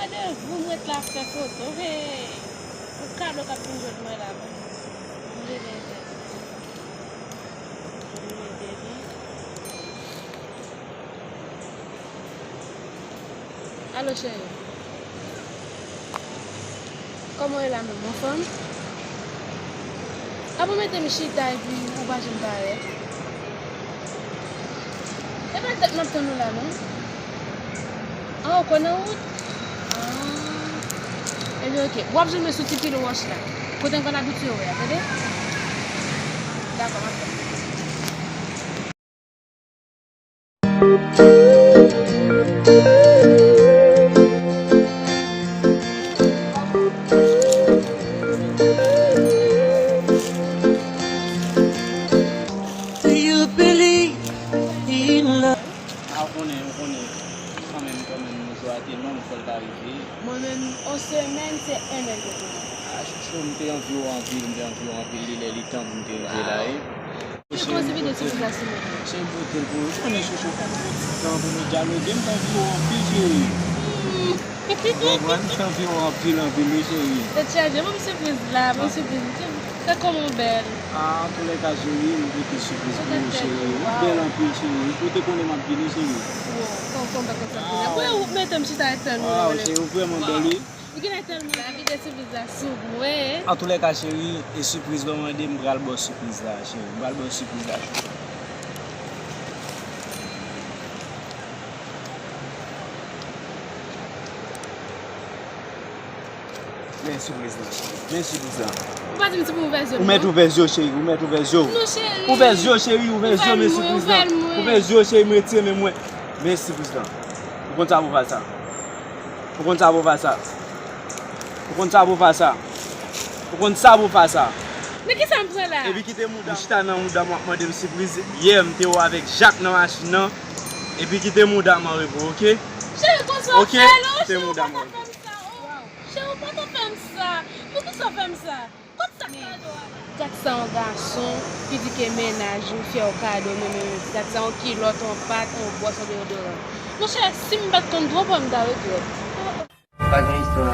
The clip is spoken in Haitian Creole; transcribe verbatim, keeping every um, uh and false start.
Gade, vou m ret la ap fè foto. Hey! Yon kado k ap vin jwenn mwen la, bon. M rele entènèt. M rele entènèt. Alo, cheri. Kòman w ye la menm, anfòm? Apa w mete m chita epi ou pa janm parèt? E pa tèt m ap tann ou la, non. Ah, ou kwè nan wout? Ah. Ebyen, oke. W ap jwenn mwen sou ti pil wòch la. Kote m konn abitye wè a, tande? Dakò, m ap tann. Do you believe in love? Ah, ou konnen, ou konnen, kanmenm, kanmenm, jou a te long, fò l ta rive. Mwen menm, yon semèn, se en nèg yo konnen. Ah, chouchou, m te anvi w anpil, m te anvi w anpil, li lè li tan pou m te rive la, wi. Ou kòmanse vide sipriz la sou mwen. Cheri, m pote l pou ou. Ou konnen chouchou, fò m pran ti tan pou nou dyaloge. M t anvi w anpil, cheri. Ou konprann? M t anvi w anpil, anpil, wi, cheri. Tèt chaje, ban m sipriz la, ban m sipriz. Gad kòman w bèl. Ah, antoulèka, cheri, m pote sipriz pou ou, cheri. Ou bèl anpil, cheri. Ou te konnen m ap vini, cheri. Wow, kòman, kòman bagay sa fini? Apre ou mete m chita tann ou la. Wow, cheri, ou vrèman bèl, wi. Ou genlè tèlman vide sipriz la sou mwen. Antoulèka, cheri, e sipriz la w mande, m pral ba w sipriz la, cheri. M pral ba w sipriz la, cheri. Men sipriz la. Men sipriz la. Ou pa di m se pou m ouvè zye m, non? Ou mèt ouvè zye w, cheri. Ou mèt ouvè zye w. Non, cheri. Ouvè zye w, cheri. Ouvè zye w, men sipriz la. Ouvè zye w, cheri, m retire men mwen. Men sipriz la. Ou konn sa pou fè sa. Ou konn sa pou fè sa. Ou konn sa pou fè sa. Ou konn sa pou fè sa. Men kisa m pran la? Epi kite mouda m. Ou chita nan mouda m, w ap mande m sipriz. Yè, m te wè w avèk Jak nan machin nan. Epi kite mouda m an repo, oke? Cheri, konsa w fè l, oh, cheri, ou pa ta fè m sa, oh. Cheri, ou pa ta fè m sa. Poukisa w fè m sa? Kot sa kado a la? Gad sa yon gason ki di ke mennaj ou fè w kado, men, men, men, gad sa yon kilòt, yon pat, yon bwòs, yon deyodoran. Monchè, si m pa t konn twonpe w, m ta regrèt. Pa gen istwa.